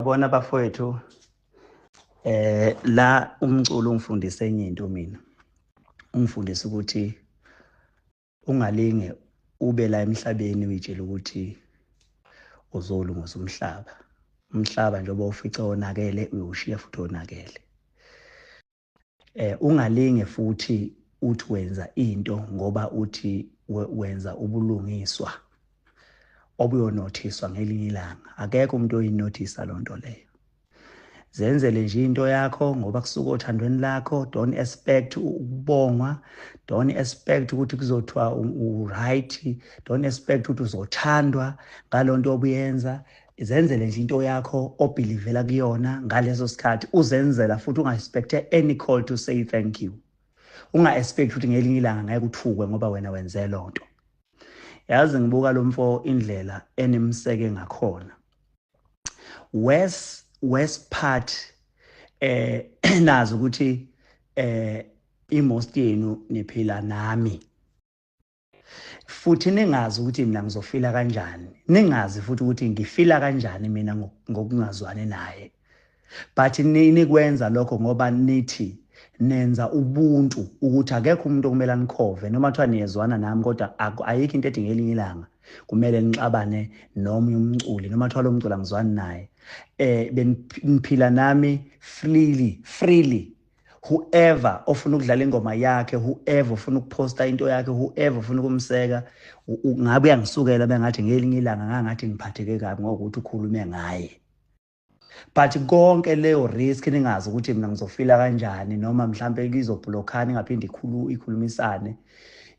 Yabona bafowethu, la umculo ungifundise enye into mina. Ungifundise ukuthi ungalinge ube la emhlabeni uyitshela ukuthi uzolungisa umhlaba. Umhlaba njengoba ufica wonakele uyoshiya futhi wonakele. Ungalinge futhi uthi wenza into ngoba uthi wenza ubulungiswa obuyonothiswa ngelinye ilanga. Akekho umuntu oyinothisa lonto leyo. Zenzele nje into yakho ngoba kusuka othandweni lakho. Don't expect ukubongwa, don't expect ukuthi kuzothiwa u-right, don't expect ukuthi uzothandwa ngalonto obuyenza. Zenzele nje into yakho obhilivela kuyona ngaleso sikhathi uzenzela, futhi unga-expect any call to say thank you. Unga-expect ukuthi ngelinye ilanga ngeke uthukwe ngoba wena wenze lonto. Yazi ngibuka lo mfo indlela enimseke ngakhona. Worst part, nazi ukuthi i-most yenu niphila nami. Futhi ningazi ukuthi mina ngizofila kanjani. Ningazi futhi ukuthi ngifila kanjani mina ngokungazwani naye. But nikwenza lokho ngoba nithi nenza ubuntu ukuthi akekho umuntu okumele anikhove noma kuthiwa niyezwana nami, kodwa ayikho into ethi ngelinye ilanga kumele nixabane nomunye umculi noma kuthiwa lo mculi angizwani naye. Beniphila nami freely. Whoever ofuna ukudlala ingoma yakhe, whoever ofuna ukuposta into yakhe, whoever ofuna ukumseka, ngabe uyangisukela bengathi ngelinye ilanga ngangathi ngiphatheke kabi ngokuthi ukhulume ngaye. But konke leyo risk ningazi ukuthi mina ngizofila kanjani noma mhlambe izoblockana ingaphinde ikhulumisane.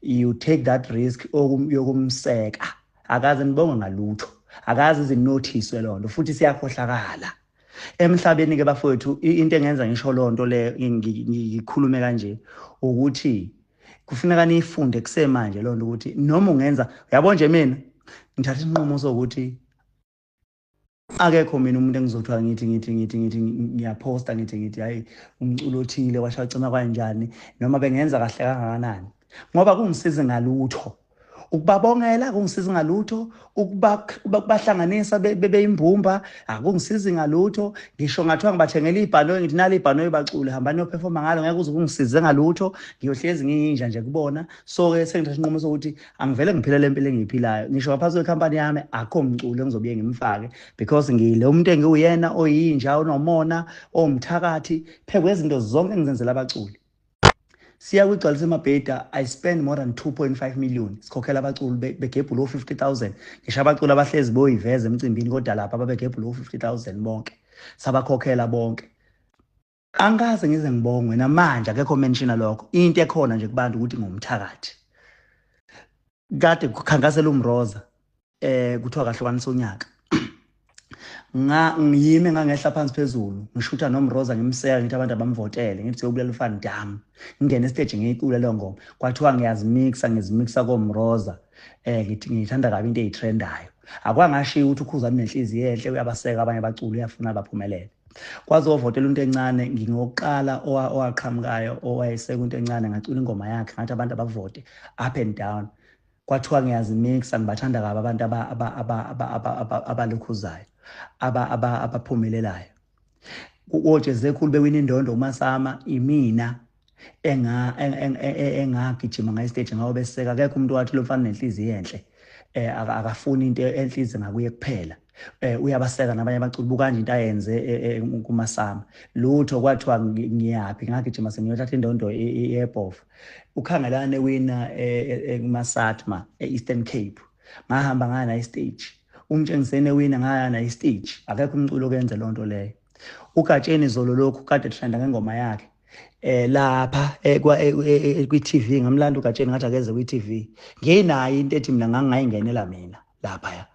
You take that risk yokumseka. Akaze nibonge ngalutho, akaze izinothiswe lonto, futhi siyakhohlakala emhlabeni ke bafowethu. Into engenza ngisho lonto le, ngikhulume kanje, ukuthi kufuneka niyifunde kusemanje lonto, ukuthi noma ungenza, uyabo nje mina ngithatha isinqumo sokuthi akekho mina umuntu engizothiwa ngithi ngiyaposta ngithi hayi umculo othile washacima kanjani noma bengenza kahle kangakanani, ngoba kungisiza ngalutho ukubabongela, kungisiza ngalutho ukubahlanganisa beyimbumba, akungisizi ngalutho. Ngisho ngathiwa ngibathengela ibhanoyi, ngithi nali ibhanoyi bacule, hambani niyoperforma ngalo, ngeke uze kungisize ngalutho, ngiyohlezi ngiyinja nje kubona. So ke sengithatha isinqumo sokuthi angivele ngiphile le mpilo engiyiphilayo. Ngisho ngaphansi kwekhampani yami akho mculo engizobuye ngimfake, because ngile umuntu engiwuyena oyinja, onomona, owumthakathi phezu kwezinto zonke engizenzela abaculi. Siya kwigcwalisa emabheda, I spend more than 2.5 million sikhokhela abaculi begebhula o-50,000. Ngisho abaculi abahlezi boyiveza emcimbini, kodwa lapha babegebhula o-50,000 bonke, sabakhokhela bonke. Angikaze ngize ngibongwe namanje, akekho mentiona lokho. Into ekhona nje kubantu ukuthi ngumthakathi. Kade kukhankasela uMroza, kuthiwa kahlukanisa unyaka, nga ngiyime ngangehla phansi phezulu ngishutha noMroza, ngimseka, ngithi abantu abamvotele, ngithi siyobulela uFan Dam, ngingene stage ngiyicule leyo ngoma. Kwathiwa ngiyazimixa, ngizimixa koMroza, ngithi ngithanda kabi into eyitrendayo. Akwangashiya ukuthi uKhuzani nenhliziyo enhle, uyabaseka abanye abaculi, uyafuna baphumelele. Kwazovotela into encane, ngingokuqala owaqhamukayo owayeseka into encane, ngacula ingoma yakhe, ngathi abantu abavote up and down. Kwathiwa ngiyazimixa, ngibathanda kabi abantu abalokhuzayo, abaphumelelayo. Ojeze khulu bewina indondo uMasama, imina engagijima ngayi-stage ngawo beseka. Akekho umuntu wathi lo mfana nenhliziyo enhle, akafuni into enhliziyo ngakuye kuphela, uyabaseka nabanye abaculi. Buka nje into ayenze kuMasama, lutho. Kwathiwa ngiyaphi, ngagijima sengiyothatha indondo yebhova. Ukhangelane wina kumaSatma e-Eastern Cape, ngahamba ngaya naye stage. Umtshengisene wina, ngaya naye stage. Akekho umculo okenze lonto leyo. Ugatsheni zolo lokhu kade trenda ngengoma yakhe lapha kwi-TV, ngamlanda ugatsheni, ngathi akeze kwi-TV. Nginayo into ethi mina ngangayingenela mina lapha,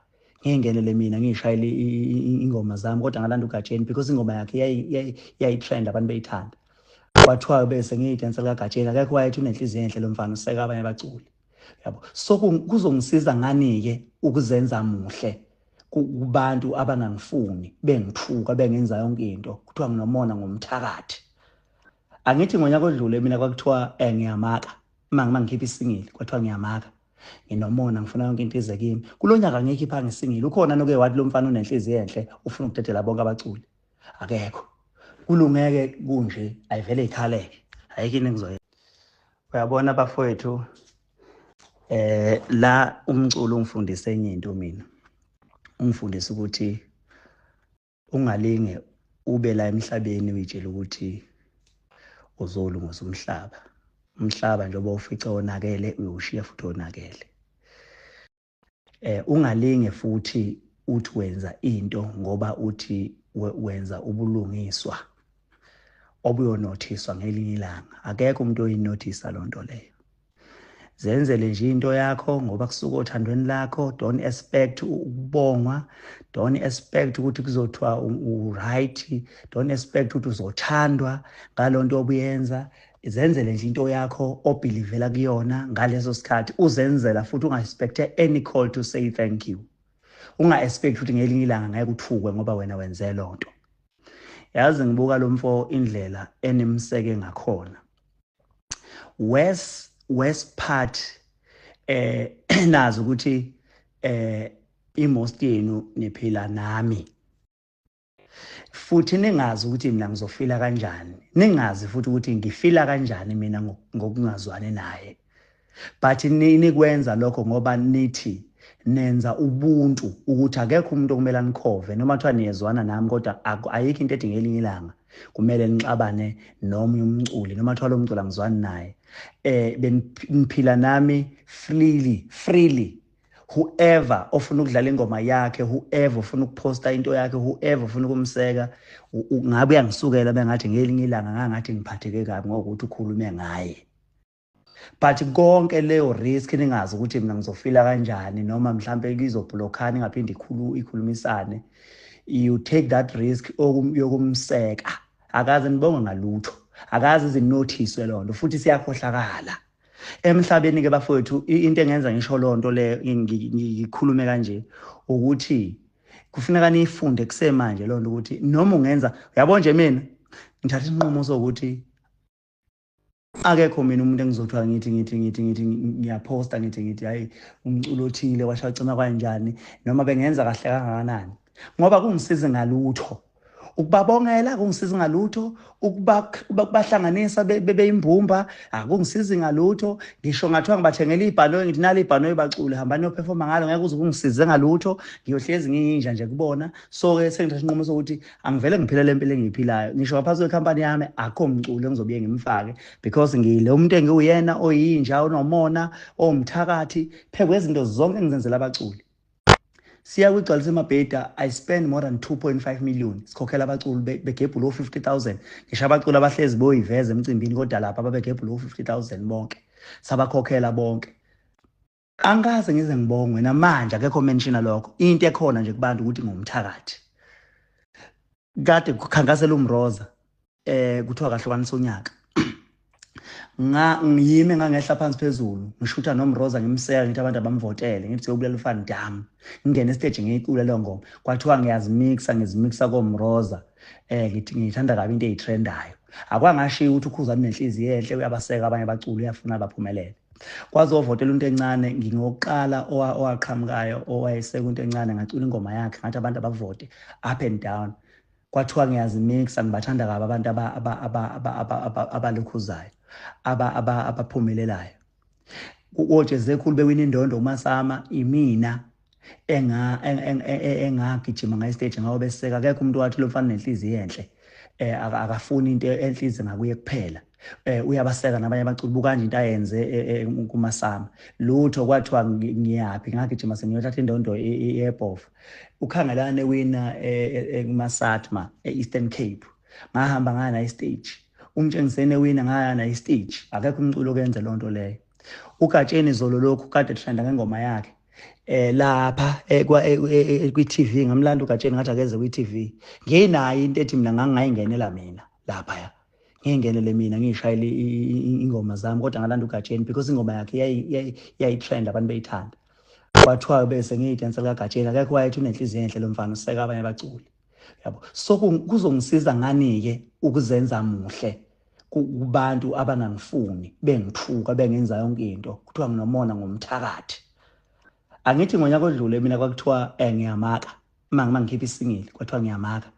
ngiyingenele mina ngiyishayele ingoma zami, kodwa ngalanda ugatsheni because ingoma yakhe yayitrend, abantu beyithanda. Kwathiwa bese ngiyidansela kagatsheni. Akekho wayethi unenhliziyo enhle lo mfana, useka abanye abaculi, yabo. So kuzongisiza ngani-ke ukuzenza muhle kubantu abangangifuni, bengithuka, bengenza yonke into, kuthiwa nginomona, ngomthakathi? Angithi ngonyaka odlule mina kwakuthiwa ngiyamaka uma ngikhipha isingili, kwathiwa ngiyamaka. Nginomona, ngifuna yonke into ize kimi. Kulo nyaka ngiyikhiphanga isingile. Ukhona noke wathi lo mfana unenhliziyo enhle, ufuna ukudedela bonke abaculi. Akekho. Kulungeke kunje, ayivele ikhaleke. Ayikho into engizoyenza. Uyabona bafowethu, la umculo ungifundise enye into mina. Ungifundise ukuthi ungalinge ube la emhlabeni uyitshela ukuthi uzolungisa umhlaba. Umhlaba njengoba ufice wonakele uyoshiya futhi wonakele. Ungalinge futhi uthi wenza into ngoba uthi wenza ubulungiswa obuyonothiswa ngelinye ilanga. Akekho umuntu oyinothisa lonto leyo. Zenzele nje into yakho ngoba kusuka othandweni lakho. Don't expect ukubongwa, don't expect ukuthi kuzothiwa u-right, don't expect ukuthi uzothandwa ngalonto obuyenza. Zenzele nje into yakho obhilivela kuyona ngaleso sikhathi uzenzela, futhi unga-expect any call to say thank you. Unga-expect ukuthi ngelinye ilanga ngeke uthukwe ngoba wena wenze lonto. Yazi ngibuka lo mfo indlela enimseke ngakhona. Worst part, nazi ukuthi i-most yenu niphila nami. Futhi ningazi ukuthi mina ngizofila kanjani. Ningazi futhi ukuthi ngifila kanjani mina ngokungazwani naye. But nikwenza lokho ngoba nithi nenza ubuntu, ukuthi akekho umuntu okumele anikhove noma kuthiwa niyezwana nami, kodwa ayikho into ethi ngelinye ilanga kumele nixabane nomunye umculi noma kuthiwa lo mculi angizwani naye. Beniphila nami freely. Whoever ofuna ukudlala ingoma yakhe, whoever ofuna ukuposta into yakhe, whoever ofuna ukumseka, ngabe uyangisukela bengathi ngelinye ilanga ngangathi ngiphatheke kabi ngokuthi ukhulume ngaye. But konke leyo risk ningazi ukuthi mina ngizofila kanjani, noma mhlambe izoblockana ingaphinde ikhulumisane. You take that risk yokumseka. Akaze nibonge ngalutho, akaze izinothiswe lonto, futhi siyakhohlakala emhlabeni ke bafowethu. Into engenza ngisho lonto le, ngikhulume kanje, ukuthi kufuneka niyifunde kusemanje lonto, ukuthi noma ungenza, uyabona nje mina ngithatha isinqumo sokuthi akekho mina umuntu engizothiwa ngithi ngiyaposta ngithi hayi umculo othile washacima kanjani, noma bengenza kahle kangakanani, ngoba kungisiza ngalutho ukubabongela, kungisiza ngalutho ukubahlanganisa beyimbumba, akungisizi ngalutho. Ngisho ngathiwa ngibathengela ibhanoyi, ngithi nali ibhanoyi bacule, hambani niyoperforma ngalo, ngeke kuze kungisize ngalutho, ngiyohlezi ngiyinja nje kubona. So ke sengithatha isinqumo sokuthi angivele ngiphile le mpilo engiyiphilayo. Ngisho ngaphansi kwekhampani yami akho mculo engizobuye ngimfake, because ngiyile umuntu engiwuyena, oyinja, onomona, owumthakathi phezu kwezinto zonke engizenzela abaculi. Siya kwigcwalisa emabheda, I spend more than 2.5 million sikhokhela abaculi begebhula o-50,000. Ngisho abaculi abahlezi boyiveza emcimbini, kodwa lapha babegebhula o-50,000 bonke, sabakhokhela bonke. Angikaze ngize ngibongwe namanje, akekho mentiona lokho. Into ekhona nje kubantu ukuthi ngumthakathi. Kade kukhankasela uMroza, kuthiwa kahlukanisa unyaka. Ngiyime ngangehla phansi phezulu ngishutha noMroza, ngimseka, ngithi abantu abamvotele, ngithi siyobulela uFan Dam. Ngingene estage ngiyicula leyo ngoma, kwathiwa ngiyazimixa, ngizimixa koMroza. Ngithi ngithanda kabi into eyitrendayo. Akwangashiya ukuthi uKhuzani nenhliziyo enhle, uyabaseka abanye abaculi, uyafuna baphumelele. Kwazovotela into encane, ngingokuqala owaqhamukayo owayeseka into encane, ngacula ingoma yakhe, ngathi abantu abavote up and down. Kwathiwa ngiyazimixa, ngibathanda kabi abantu abalokhuzayo, abaphumelelayo. Ojeze khulu bewina indondo uMasama, imina engagijima ngayi stage ngawo beseka. Akekho umuntu wathi lo mfana nenhliziyo enhle, akafuni into enhliziyo ngakuye kuphela, uyabaseka nabanye abaculi. Buka nje into ayenze kuMasama, lutho. Kwathiwa ngiyaphi, ngagijima sengiyothatha indondo yebhofa. Ukhangelane wina kuMasatma e-Eastern Cape, ngahamba ngaya naye stage. Umtshengisene wina, ngaya naye stage. Akekho umculo okenze lonto leyo. Ugatsheni zolo lokhu kade trenda ngengoma yakhe lapha kwi-TV, ngamlanda ugatsheni ngathi akeze kwi-TV. Nginayo into ethi mina ngangayingenela mina lapha, ngingenele mina ngishayele ingoma zami, kodwa ngalanda ugatsheni because ingoma yakhe yayitrend, abantu beyithanda. Kwathiwa bese ngiyidansela kagatsheni. Akekho wayethi unenhliziyo enhle lo mfana, useka abanye abaculi, yabo. So kuzongisiza ngani-ke ukuzenza muhle Kubantu abangangifuni, bengithuka, bengenza yonke into, kuthiwa nginomona, ngomthakathi. Angithi ngonyaka odlule mina kwakuthiwa ngiyamaka uma ngikhipha isingili, kwathiwa ngiyamaka,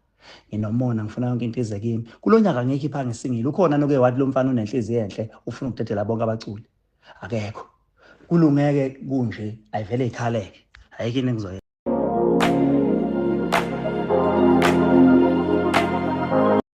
nginomona, ngifuna yonke into ize kimi. Kulo nyaka ngiyikhiphanga isingili. Ukhona noke wathi lo mfana unenhliziyo enhle, ufuna ukudedela bonke abaculi? Akekho. Kulungeke kunje, ayivele ikhaleke, ayikho into engizoyenza.